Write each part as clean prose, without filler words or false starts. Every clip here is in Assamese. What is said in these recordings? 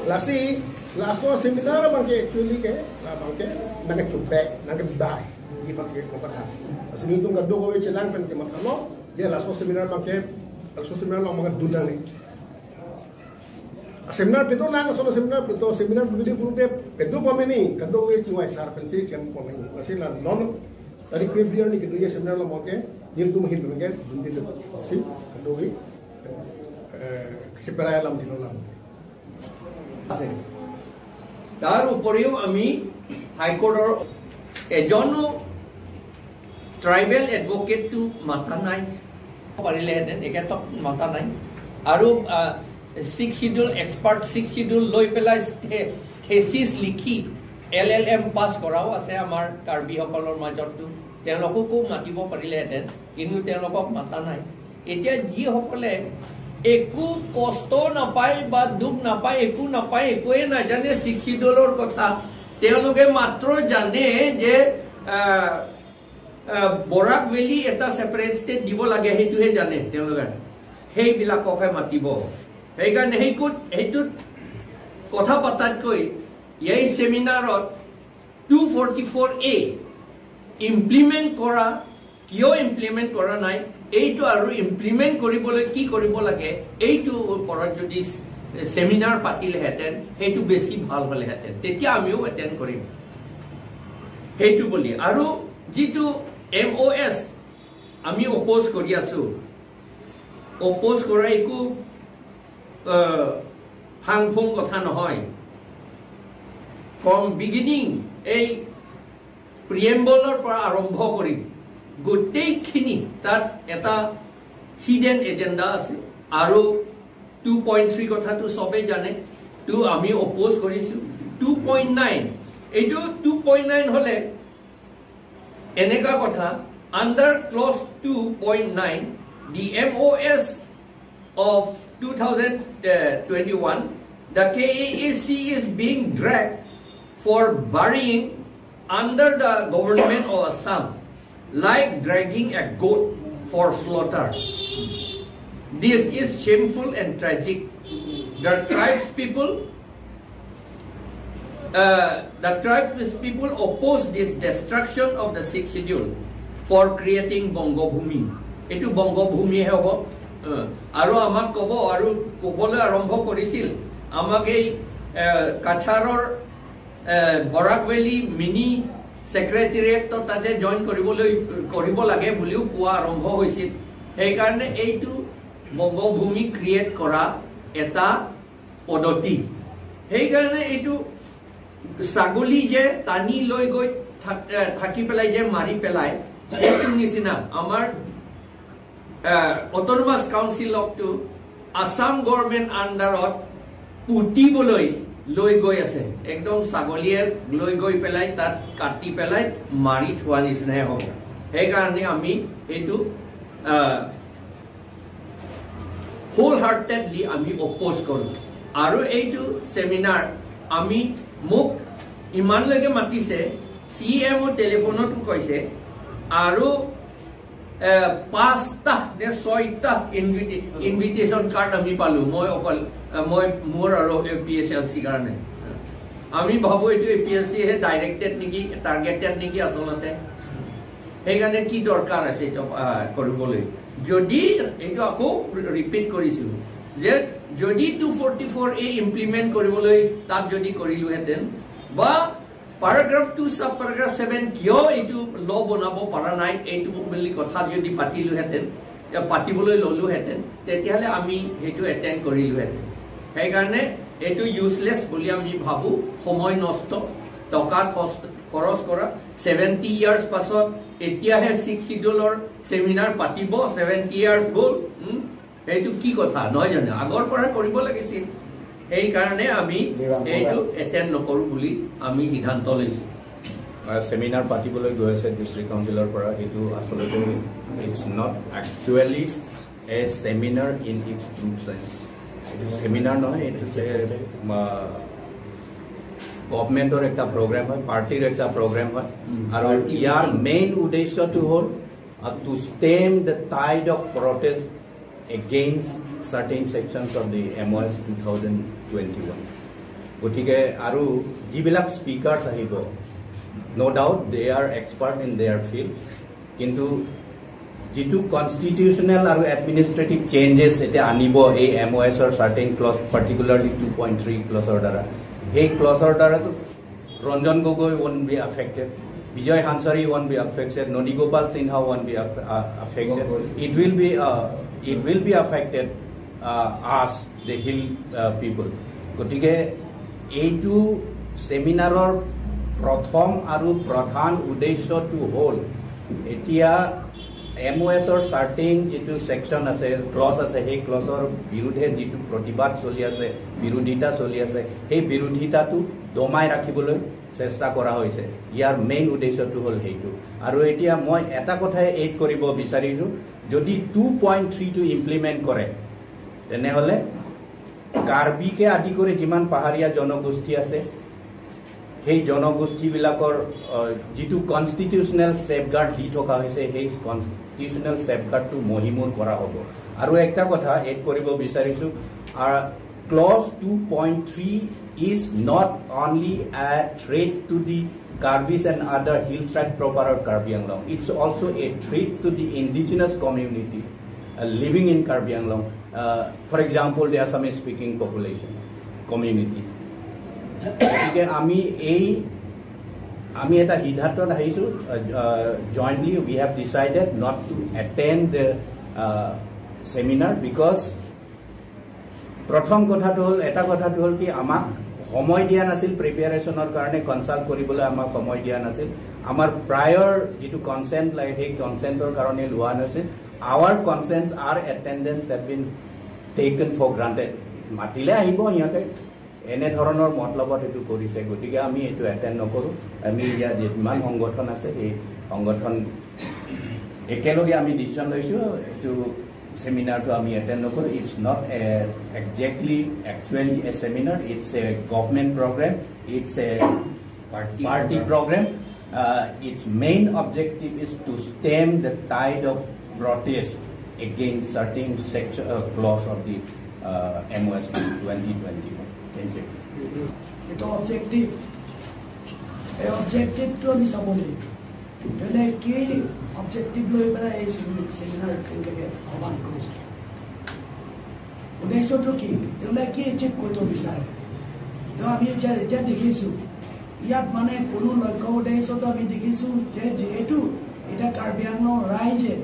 Lasi laso seminar bangke actually ke bangke nang chubbe nang bai ji bangke ko patha asmi tu gaddo ko chelang pen se matalo je laso seminar bangke laso seminar lo mangar dundane seminar pedo lang so seminar pedo seminar budi purute pedo pameni gaddo ko chiwai sar pen se kem pameni lasi la non tari krebiar ni kedo ye seminar lo moke nil tu mahin bangke dundi de lasi gaddo wi সিপেৰাই লাম দিন লাম আছে। তাৰ উপৰিও আমি হাইকোৰ্টৰ এজনো ট্ৰাইবেল এডভকেটটো মাতা নাই, পাৰিলেহেঁতেন, এখেতক মাতা নাই। আৰু six schedule expert six schedule লৈ পেলাই থেচিছ লিখি LLM পাছ কৰাও আছে আমাৰ কাৰ্বিসকলৰ মাজতো, তেওঁলোককো মাতিব পাৰিলেহেঁতেন, কিন্তু তেওঁলোকক মাতা নাই। এতিয়া যিসকলে একো কষ্ট নাপায় বা দুখ নাপায়, একো নাপায়, একোৱে নাজানে ছিক্স শিডিউলৰ কথা, তেওঁলোকে মাত্ৰ জানে যে বৰাক ভেলী এটা ছেপাৰেট ষ্টেট দিব লাগে, সেইটোহে জানে তেওঁলোকে, সেইবিলাককহে মাতিব। সেইকাৰণে সেইটোত কথা পতাতকৈ এই ছেমিনাৰত 244A implement কৰা, কিয় ইমপ্লিমেণ্ট কৰা নাই এইটো, আৰু ইমপ্লিমেণ্ট কৰিবলৈ কি কৰিব লাগে এইটোৰ ওপৰত যদি ছেমিনাৰ পাতিলেহেঁতেন সেইটো বেছি ভাল হ'লেহেঁতেন, তেতিয়া আমিও এটেণ্ড কৰিম সেইটো বুলি। আৰু যিটো MOS আমি অপ'জ কৰি আছো, অপ'জ কৰা একো ফাং ফুং কথা নহয়। ফ্ৰম বিগিনিং এই প্ৰিয়েম্বলৰ পৰা আৰম্ভ কৰি গোটেইখিনি তাত এটা হিডেন এজেণ্ডা আছে। আৰু 2.3 কথাটো চবেই জানে, তো আমি অপ'জ কৰিছো। 2.9, এইটো 2.9 হলে এনেকুৱা কথা, under clause 2.9 the MOS of 2021 the KAAC is being dragged for burying under the government of Assam, like dragging a goat for slaughter. This is shameful and tragic. The tribes people, oppose this destruction of the sixth schedule for creating Bangabhumi. Etu Bangabhumi he hobo. Aru amak kobo aru koboloi arambho korisil. Amak ei Kacharor Barak Valley mini ছেক্ৰেটেৰিয়েটত তাতে জইন কৰিব লাগে বুলিও কোৱা আৰম্ভ হৈছিল। সেইকাৰণে এইটো বংগভূমি ক্ৰিয়েট কৰা এটা পদ্ধতি। সেইকাৰণে এইটো ছাগলী যে টানি লৈ গৈ থাকি পেলাই যে মাৰি পেলাই, সেইটো নিচিনা আমাৰ অট'নমাছ কাউন্সিলকটো আছাম গভৰ্ণমেণ্ট আণ্ডাৰত পুতিবলৈ লৈ গৈ আছে, একদম ছাগলীয়ে লৈ গৈ পেলাই তাত কাটি পেলাই মাৰি থোৱা নিচিনাই হ'ব। সেইকাৰণে আমি এইটো হোল হাৰ্টেডলি আমি অপ'জ কৰোঁ। আৰু এইটো ছেমিনাৰ আমি মোক ইমানলৈকে মাতিছে, CMO টেলিফোনতো কৈছে, আৰু 5টা নে 6টা ইনভিটেশ্যন কাৰ্ড আমি পালো, মই অকল মই মোৰ আৰু APSLC কাৰণে। আমি ভাবো এইটো APSC হে ডাইৰেক্টেড নেকি, টাৰ্গেটেড নেকি আচলতে। সেইকাৰণে কি দৰকাৰ আছে এইটো কৰিবলৈ? যদি এইটো আকৌ ৰিপিট কৰিছো যে যদি 244A implement কৰিবলৈ তাত যদি কৰিলোহেঁতেন, বা পেৰাগ্ৰাফ 2 সাব পেৰাগ্ৰাফ 7 কিয় এইটো ল বনাব পৰা নাই এইটো বুলি কথা যদি পাতিলোহেঁতেন, পাতিবলৈ ললোহেঁতেন, তেতিয়াহ'লে আমি সেইটো এটেণ্ড কৰিলোহেঁতেন। সেইকাৰণে এইটো ইউজলেছ বুলি আমি ভাবো, সময় নষ্ট, টকা খৰচ কৰা। 70 ইয়াৰ্ছ পাছত এতিয়াহে 6 শিডিউলৰ ছেমিনাৰ পাতিব, 70 ইয়াৰ্ছ গ'ল, সেইটো কি কথা নহয় জানো? আগৰ পৰা কৰিব লাগিছিল। সেইকাৰণে আমি এইটো এটেণ্ড নকৰো বুলি আমি সিদ্ধান্ত লৈছো। ছেমিনাৰ পাতিবলৈ গৈ আছে ডিষ্ট্ৰিক্ট কাউন্সিলৰ পৰা, সেইটো আচলতে it's not actually a seminar in its true sense. এইটো ছেমিনাৰ নহয়, এইটো গভমেণ্টৰ এটা প্ৰগ্ৰেম হয়, পাৰ্টিৰ এটা প্ৰগ্ৰেম হয়। আৰু ইয়াৰ মেইন উদ্দেশ্যটো হ'ল to stem the tide of protest against certain sections of the MOS 2021. গতিকে আৰু যিবিলাক স্পীকাৰ্ছ আহিব, no doubt they are expert in their field, কিন্তু যিটো কনষ্টিটিউচনেল আৰু এডমিনিষ্ট্ৰেটিভ চেঞ্জেছ এতিয়া আনিব এই এম অ' এছৰ চাৰ্টেইন ক্লজ, পাৰ্টিকুলাৰলি 2.3 ক্লজৰ দ্বাৰা, সেই ক্লজৰ দ্বাৰাতো Ranjan Gogoi won't be affected, Vijay Hansaria won't be affected, Nani Gopal Sinha won't be affected. It will be affected us, the hill people. গতিকে এইটো ছেমিনাৰৰ প্ৰথম আৰু প্ৰধান উদ্দেশ্যটো হ'ল এতিয়া এম অ' এছৰ চাৰ্টেইন যিটো ছেকশ্যন আছে, ক্লজ আছে, সেই ক্লজৰ বিৰুদ্ধে যিটো প্ৰতিবাদ চলি আছে, বিৰোধিতা চলি আছে, সেই বিৰোধিতাটো দমাই ৰাখিবলৈ চেষ্টা কৰা হৈছে। ইয়াৰ মেইন উদ্দেশ্যটো হ'ল সেইটো। আৰু এতিয়া মই এটা কথাই এড কৰিব বিচাৰিছোঁ, যদি 2.3টো ইমপ্লিমেণ্ট কৰে, তেনেহ'লে কাৰ্বিকে আদি কৰি যিমান পাহাৰীয়া জনগোষ্ঠী আছে, সেই জনগোষ্ঠীবিলাকৰ যিটো কনষ্টিটিউচনেল ছেফগাৰ্ড দি থকা হৈছে, সেই কনষ্টিটিউচনেল ছেফগাৰ্ডটো মষিমূৰ কৰা হ'ব। আৰু একটা কথা এড কৰিব বিচাৰিছোঁ, clause 2.3 is not only a threat to the Karbis and other hill tribe proper of Karbi Anglong, it's also a threat to the indigenous community living in Karbi Anglong, for example, the Assamese speaking population community. গতিকে আমি এটা সিদ্ধান্তত আহিছোঁ, jointly we have decided not to attend the seminar, because প্ৰথম কথাটো হ'ল, এটা কথাটো হ'ল কি, আমাক সময় দিয়া নাছিল প্ৰিপেয়াৰেশ্যনৰ কাৰণে, কনচাল্ট কৰিবলৈ আমাক সময় দিয়া নাছিল। আমাৰ প্ৰায়ৰ যিটো কনচেণ্ট লাগে, সেই কনচেণ্টৰ কাৰণে লোৱা নাছিল। Our consents, our attendance have been taken for granted. মাতিলে আহিব সিহঁতে, এনেধৰণৰ মতলবত এইটো কৰিছে। গতিকে আমি এইটো এটেণ্ড নকৰোঁ। আমি ইয়াত যিমান সংগঠন আছে, সেই সংগঠন একেলগে আমি ডিচিশ্যন লৈছোঁ, এইটো ছেমিনাৰটো আমি এটেণ্ড নকৰোঁ। It's not a exactly actually a seminar, it's a government program, it's a party program. Its main objective is to stem the tide of protest against certain section, clause of the MOS 2021. Thank you. এইটো অবজেক্টিভ, এই অবজেক্টিভটো আমি চাব লাগিব। তেওঁলোকে কি অবজেক্টিভ লৈ পেলাই এই চেমিনাৰ তেওঁলোকে আহ্বান কৰিছে, উদ্দেশ্যটো কি, তেওঁলোকে কি এচিভ কৰিব বিচাৰে? তো আমি এতিয়া দেখিছোঁ, ইয়াত মানে কোনো লক্ষ্য উদ্দেশ্যটো আমি দেখিছোঁ যে যিহেতু এতিয়া কাৰ্বি আংলং ৰাইজে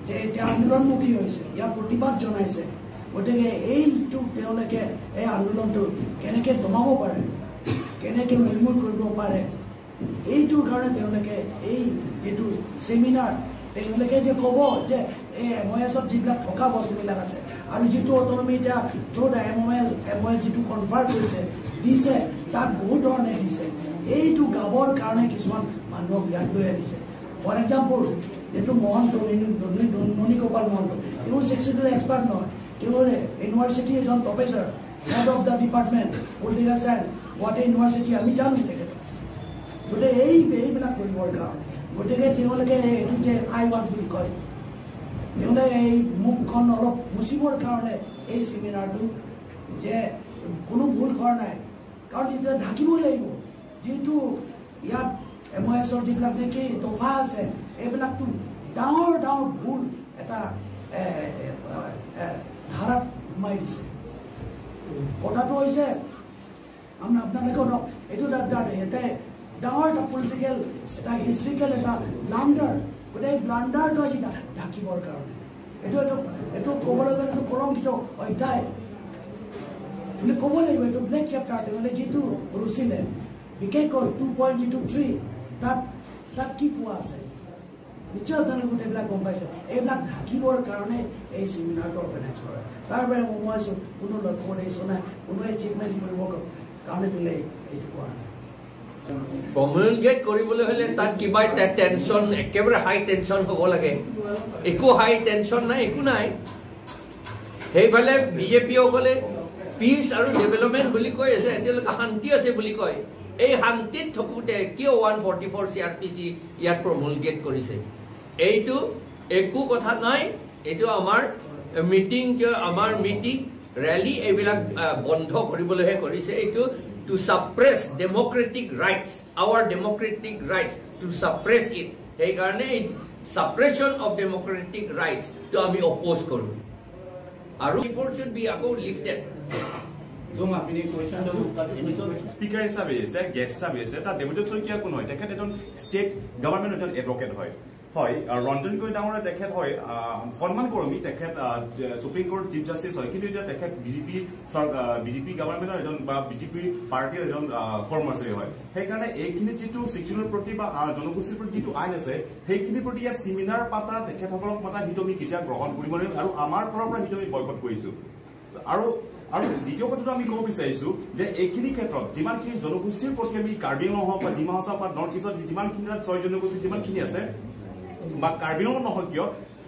যে এতিয়া আন্দোলনমুখী হৈছে, ইয়াৰ প্ৰতিবাদ জনাইছে, গতিকে এইটো তেওঁলোকে এই আন্দোলনটো কেনেকৈ দমাব পাৰে, কেনেকৈ মষিমূৰ কৰিব পাৰে, এইটোৰ কাৰণে তেওঁলোকে এই যিটো চেমিনাৰ, তেওঁলোকে যে ক'ব যে এই এম অ' এছত যিবিলাক থকা বস্তুবিলাক আছে আৰু যিটো অট'নমি এতিয়া য'ত এম অ' এছ যিটো কনভাৰ্ট কৰিছে, দিছে, তাত বহুত ধৰণে দিছে, এইটো গাবৰ কাৰণে কিছুমান মানুহক ইয়াত লৈ আনিছে। ফৰ এক্সাম্পল, যিটো মহন্ত, ননীগোপাল মহন্ত, তেওঁ ছেক্সুৱেল এক্সপাৰ্ট নহয়, তেওঁ ইউনিভাৰ্চিটি এজন professor, head of the department, political science, Gauhati University, আমি জানো তেখেতক। গতিকে এইবিলাক কৰিবৰ কাৰণে, গতিকে তেওঁলোকে এইটো যে আই ৱাছ বুলি কয়, তেওঁলোকে এই মুখখন অলপ মুচিবৰ কাৰণে এই চেমিনাৰটো, যে কোনো ভুল কৰা নাই, কাৰণ এতিয়া ঢাকিবই লাগিব। যিহেতু ইয়াত এম অ' এছৰ যিবিলাক নেকি দফা আছে, এইবিলাকতো ডাঙৰ ডাঙৰ ভুল এটা ধাৰাত সোমাই দিছে। কথাটো হৈছে, আপোনালোকে এইটো এটা ডাঙৰ এটা পলিটিকেল, এটা হিষ্ট্ৰিকেল এটা ব্লাণ্ডাৰ। গতিকে এই ব্লাণ্ডাৰটো আজি ঢাকিবৰ কাৰণে এইটো ক'বলৈ গ'লে এইটো কলংকিত অধ্যায় বুলি ক'ব লাগিব। এইটো ব্লেক চেপ্টাৰ। তেওঁলোকে যিটো ৰচিলে, বিশেষকৈ 2. যিটো 3, তাত কি কোৱা আছে, নিশ্চয় আপোনালোকে গোটেইবিলাক গম পাইছে। এইবিলাক ঢাকিবৰ কাৰণে এই চেমিনাৰটো অৰ্গেনাইজ কৰে। তাৰ বাহিৰে মই কোনো লক্ষ্য উদ্দেশ্য নাই, কোনো এচিভমেণ্ট কৰিবৰ কাৰণে তেওঁলোকে এইটো কৰা নাই। প্ৰমুলগেট কৰিবলৈ হ'লে তাত কিবা টেনশ্যন, একেবাৰে হাই টেনশ্যন হ'ব লাগে। একো হাই টেনশ্যন নাই, একো নাই। সেইফালে বিজেপিসকলে পিচ আৰু ডেভেলপমেণ্ট বুলি কৈ আছে, তেওঁলোকে শান্তি আছে বুলি কয়। এই শান্তিত থাকোঁতে কিয় 144 CrPC ইয়াত প্ৰমুলগেট কৰিছে? এইটো একো কথা নাই। এইটো আমাৰ মিটিং, আমাৰ মিটিং ৰেলী এইবিলাক বন্ধ কৰিবলৈহে কৰিছে। এইটো to suppress democratic rights, our democratic rights, to suppress it. সেইকাৰণে এই ছাপ্ৰেছন অফ ডেমক্ৰেটিক ৰাইটছটো আমি অপ'জ কৰোঁ আৰু should be আকৌ লিফটেড। স্পীকাৰ হিচাপে আহিছে, গেষ্ট হিচাপে আহিছে, তাত দেৱজিৎ শইকীয়া কোন হয়? তেখেত এজন ষ্টেট গভৰ্ণমেণ্টৰ এজন এডভকেট হয়। হয়, ৰঞ্জন গগৈ ডাঙৰীয়া তেখেত হয়, সন্মান কৰোঁ আমি, তেখেত সুপ্ৰিম কোৰ্ট চিফ জাষ্টিছ হয়, কিন্তু এতিয়া তেখেত বিজেপি গভৰ্ণমেণ্টৰ এজন বা বিজেপি পাৰ্টীৰ এজন কৰ্মচাৰী হয়। সেইকাৰণে এইখিনিত যিটো শিক্ষণৰ প্ৰতি বা জনগোষ্ঠীৰ প্ৰতি যিটো আইন আছে সেইখিনিৰ প্ৰতি ইয়াত চেমিনাৰ পাতা, তেখেতসকলক মাতা, সেইটো আমি কেতিয়া গ্ৰহণ কৰিব নোৱাৰিম আৰু আমাৰ ফালৰ পৰা সেইটো আমি বয়কট কৰিছোঁ। আৰু আৰু দ্বিতীয় কথাটো আমি ক'ব বিচাৰিছো যে এইখিনি ক্ষেত্ৰত যিমানখিনি জনগোষ্ঠীৰ প্ৰতি আমি কাৰ্বি আংলং হওক বা ডিমা হাছাও বা নৰ্থ ইষ্টত যিমানখিনি তাত 6 জনগোষ্ঠী যিমানখিনি আছে বা কাৰ্বি আংলং নহয় কিয়,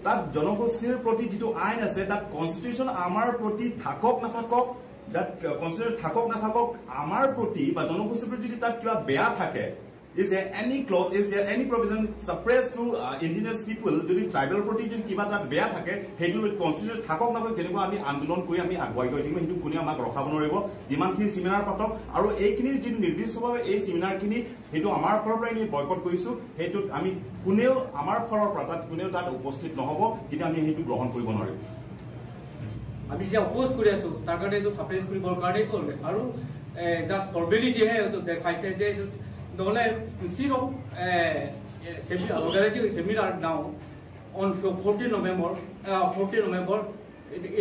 তাত জনগোষ্ঠীৰ প্ৰতি যিটো আইন আছে তাত কনষ্টিটিউশ্যন আমাৰ প্ৰতি থাকক নাথাকক, তাত কনষ্টিটিউশ্যন থাকক নাথাকক, আমাৰ প্ৰতি বা জনগোষ্ঠীৰ প্ৰতি যদি তাত কিবা বেয়া থাকে, is there any clause, is there any provision suppressed to indigenous people, যদি ট্ৰাইবেলৰ প্ৰতি যদি কিবা তাত বেয়া থাকে সেইটো কনষ্টিটিউশ্যন থাকক নাথাকক তেনেকুৱা আমি আন্দোলন কৰি আমি আগুৱাই গৈ থাকিম। সেইটো কোনেও আমাক ৰখাব নোৱাৰিব। যিমানখিনি চেমিনাৰ পাতক আৰু এইখিনি যিটো নিৰ্দিষ্টভাৱে এই চেমিনাৰখিনি সেইটো আমাৰ ফালৰ পৰা আমি বয়কট কৰিছোঁ, সেইটোত আমি কোনেও আমাৰ ফালৰ পৰা তাত কোনেও তাত উপস্থিত নহ'ব, কিন্তু আমি সেইটো গ্ৰহণ কৰিব নোৱাৰিম। আমি যে অপ'জ কৰি আছোঁ তাৰ কাৰণে এইটো ছাপ্ৰেছ কৰিবৰ কাৰণেই কৰিলে আৰু জাষ্ট ফৰ্মেলিটিহে দেখাইছে যে নহ'লে instead of organizing seminar now on 14 November,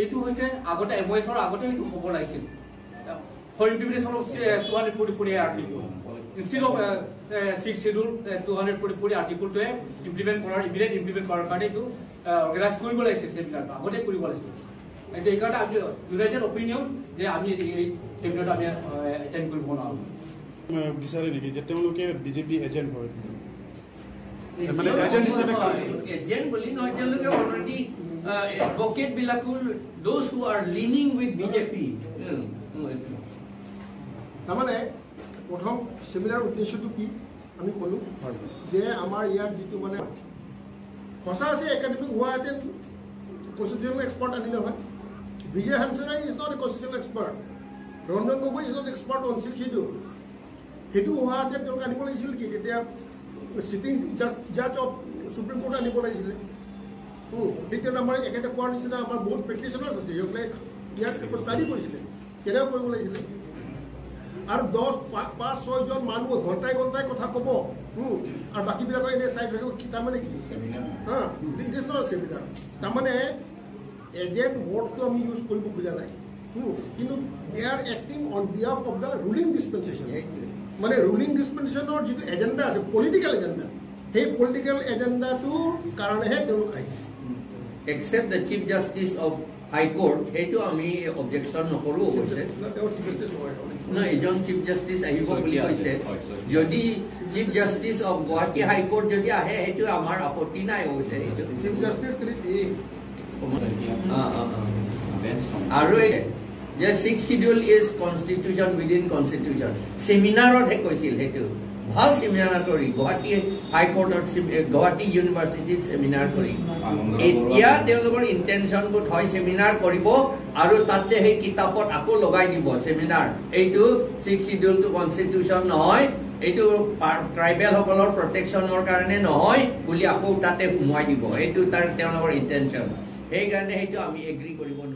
এইটো হৈছে আগতে এম এছৰ আগতে সেইটো হ'ব লাগিছিল for implementation of 244 article. Instead of 6 schedule 244 আৰ্টিকলটোৱে implement কৰাৰ, ইমিডিয়েট ইমপ্লিমেণ্ট কৰাৰ কাৰণে এইটো অৰ্গেনাইজ কৰিব লাগিছিল, চেমিনাৰটো আগতে কৰিব লাগিছিল। এইকাৰণে আমি ইউনাইটেড অপিনিয়ন যে আমি এই চেমিনাৰটো আমি এটেণ্ড কৰিব নোৱাৰোঁ। বিচাৰে নেকি যে তেওঁলোকে বিজেপি এজেণ্ট হয়? মানে এজেণ্ট হিচাপে এজেণ্ট বুলি নহয়, তেওঁলোকে অলৰেডি এডভকেট বিলাকো those who are leaning with BJP. তাৰমানে প্ৰথম চেমিনাৰ উদ্দেশ্যটো কি আমি ক'লো যে আমাৰ ইয়াত যিটো মানে সঁচা আছে একাডেমিক হোৱাহেঁতেন কনষ্টিটিউচনেল এক্সপাৰ্ট আনিলে হয়। Vijay Hansrai is not a constitutional expert, Ranjan Gogoi is not expert on six schedule. সেইটো হোৱাহেঁতেন তেওঁলোকে আনিব লাগিছিল কি তেতিয়া চিটিং জাজ অফ সুপ্ৰিম কোৰ্ট আনিব লাগিছিলে। ঠিক তেনেদৰে আমাৰ এখেতে কোৱাৰ নিচিনা আমাৰ বহুত প্ৰেক্টিচনাৰ্ছ আছে, যিসকলে ইয়াত ষ্টাডি কৰিছিলে, কেনেকৈ কৰিব লাগিছিলে। আৰু 10, 5, 6জন মানুহ ঘণ্টাই ঘণ্টাই কথা ক'ব আৰু বাকীবিলাকৰ এনেই চাই থাকিব, তাৰমানে কি? হা, it is not seminar. তাৰমানে এজেণ্ট ৱৰ্ডটো আমি ইউজ কৰিব খোজা নাই, কিন্তু they are acting on behalf of the ruling dispensation. মানে ৰুলিং ডিছপেনচেশ্যনৰ যিটো এজেণ্ডা আছে, পলিটিকেল এজেণ্ডা, সেই পলিটিকেল এজেণ্ডাটোৰ কাৰণেহে তেওঁলোক আহিছে। Except the chief justice of high court, সেইটো আমি অবজেকশ্যন নকৰোঁ অৱশ্যে। নহয়, এজন চিফ জাষ্টিছ আহিব বুলি কৈছে। যদি chief justice of Guwahati high court যদি আহে সেইটো আমাৰ আপত্তি নাই অৱশ্যে। সেইটো চিফ জাষ্টিছ আৰু যে 6 schedule is constitution within constitution, চেমিনাৰতহে কৈছিল। সেইটো ভাল চেমিনাৰ কৰি গুৱাহাটী হাইকোৰ্টত, গুৱাহাটী ইউনিভাৰ্চিটিত চেমিনাৰ কৰি এতিয়া তেওঁলোকৰ ইণ্টেনশ্যনবোৰ হয় চেমিনাৰ কৰিব আৰু তাতে সেই কিতাপত আকৌ লগাই দিব চেমিনাৰ, এইটো 6 শিডিউলটো কনষ্টিটিউশ্যন নহয়, এইটো ট্ৰাইবেলসকলৰ প্ৰটেকশ্যনৰ কাৰণে নহয় বুলি আকৌ তাতে সোমোৱাই দিব। এইটো তাৰ তেওঁলোকৰ ইণ্টেনশ্যন, সেইকাৰণে সেইটো আমি এগ্ৰি কৰিব নোৱাৰোঁ।